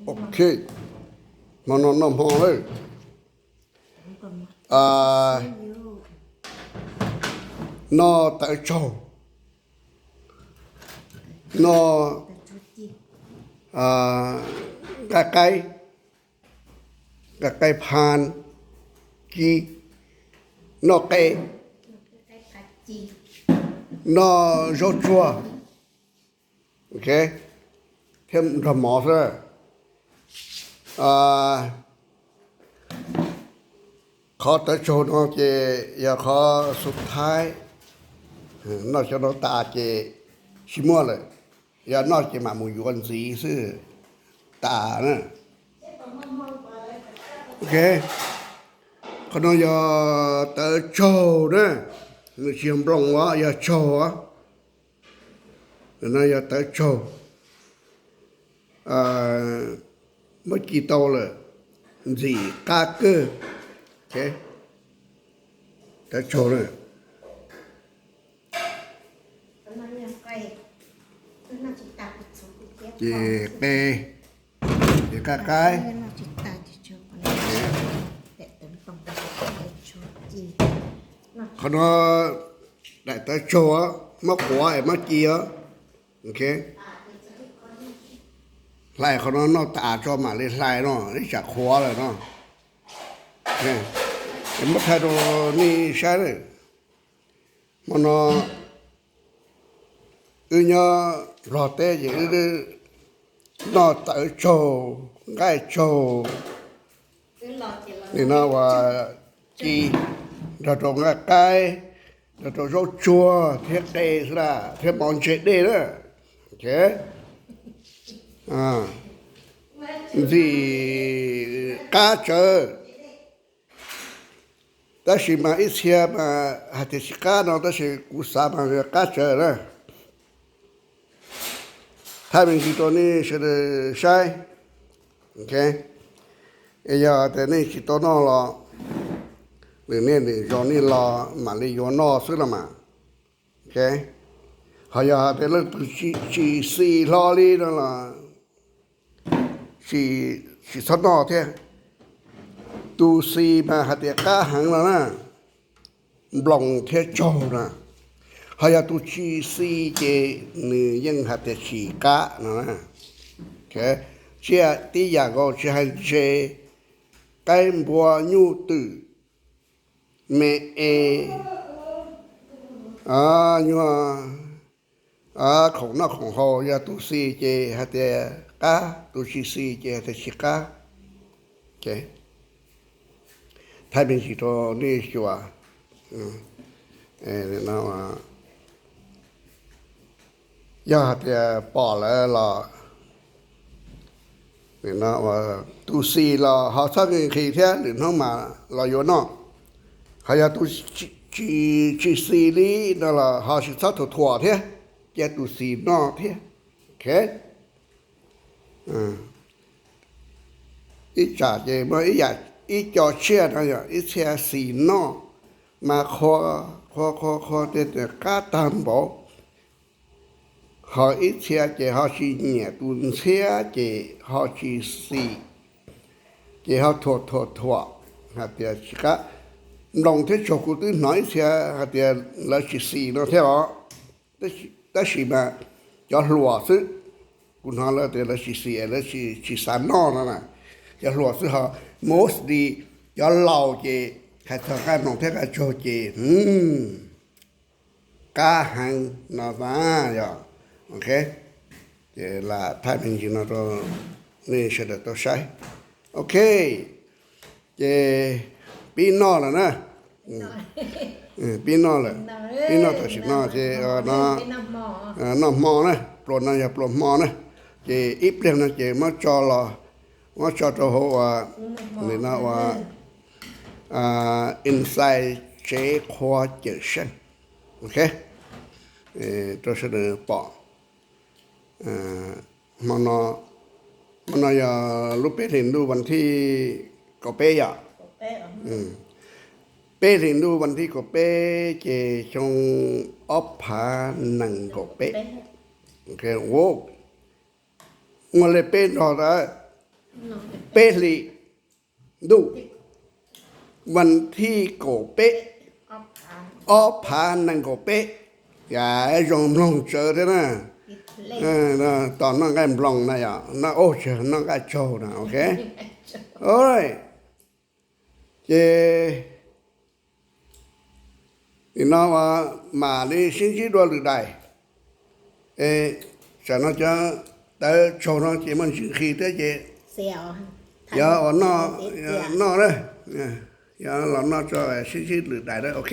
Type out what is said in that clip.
Ok, hmo no noj hmo lawm. Noj tawv tsaug, noj nqaij qaib, nqaij qaib phan ci, noj qe, noj zaub tsuag, thiab nrog mov xwb. Qhov tawv tsaug no ces yog qhov xu thaib, noj cov no tas ces tsis muaj lawm, yog noj ces mam mus yuav ntxiv xwb tas na. Ok, qhov no yog tawv tsaug na, nws tsis yog nploos os, yog tsaug os. No yog tawv tsaug, muab ci tau lawm, ntxim qab kawg. Tawv tsaug na. Ces qe, ces qab qaib. Qhov no daim tawv tsaug, muab quav es muab ci os. Hlais qhov no noj tas tso mam li hlais no, ib tsam qhuav lawm no. Es muab thaij rau nej saib. Hmo no wb nyob Nplog teb ces wb noj tawv tsaug, nqaij tsaug, nim no uas ci nrog rau nqaij qaib, nrog rau zaub tsuag thiab qe xwb, thiab mov ntse dej na. Ntxim qab tsawv. Tab sis mas ib txhia mas hais tias tsis qab no, tab sis kuv xav mas qab tsawv na. Thaij me ntsis rau nej sawv daws saib. Yog tias nej tsis tau noj los nws niaj nws zaus nej los mam li yuav noj xwb los mas. Ho yog hais tias leej twg tsis xis hlo li no los tsis txhob noj thiab. Tus xis mas hais tias qab heev no na, nploos thiab tsaug na. Ho yog tus tsis xis ces nws yeej hais tias tsis qab no na. Tsiaj tib yam nkaus tsis hais ntses, qaib npua, nyuj twm, me es, nyuag khoom noj khoom haus, yog tus xis ces hais tias qab, tus tsis xis ces hais tias tsis qab. Thaij me ntsis rau nej xyuas. Yog hais tias pom lawm los tus xis los ho txhob nqhis nqhis thiab, lwm hnub mam los yuav noj. Ho yog tus tsis xis li no los ho tsis txhob thuam thuam thiab, cia tus xis noj thiab. Ib tsam ces muaj ib co tsiaj no yog ib txhia xis noj mas qhuas qhuas qhuas qhuas tias qab tag npaum. Ho ib txhia ces ho tsis nyiam tus ntxhiab ces ho tsis xis, ces ho thuam thuam thuam hais tias tsis qab. Nploos thiab tsaug kuv twb hnov ib txhia hais tias lawv tsis xis no thiab os. Tab sis mas cov hluas xwb, kuv hnov lawv tias lawv tsis xis es lawv tsis xav noj no na. Cov hluas xwb ho mostly cov laus ces hais txog nqaij nploos thiab nqaij tsaug ces qab heev no na yog. Ok, ces lam thaij me ntsis no rau nej sawv daws tau saib. Ok, ces pib noj lawm na. Pib noj lawm, pib noj tam sim no ces noj hmo na, pluas no yog pluas hmo na. Ces ib pliag no ces muab tso los, muab tso rau hauv ua, nim no ua inside tsev qhua cawm seej. Ok, rau sawv daws pom. Hmo no, hmo no yog lub peb hlis ntuj vas thib kaum peb yom. Peb hlis ntuj vas thib kaum peb ces xyoo ob phav nees nkaum peb. Muaj lej peb nrog tas, peb hlis ntuj, vas thib kaum peb, ob phav nees nkaum peb. Zoo mloog tsawv thiab na. Tos noj nqaij nploos na yom, noj ub tsis noj nqaij tsaug na, ok. Ces nim no mam li sib ntsib dua lwm daim. Tam no cov tawv tsaug no ces muaj ntsis nqhis thiab ces yog ua noj, noj na, yog los noj tso sib ntsib lwm daim na, ok.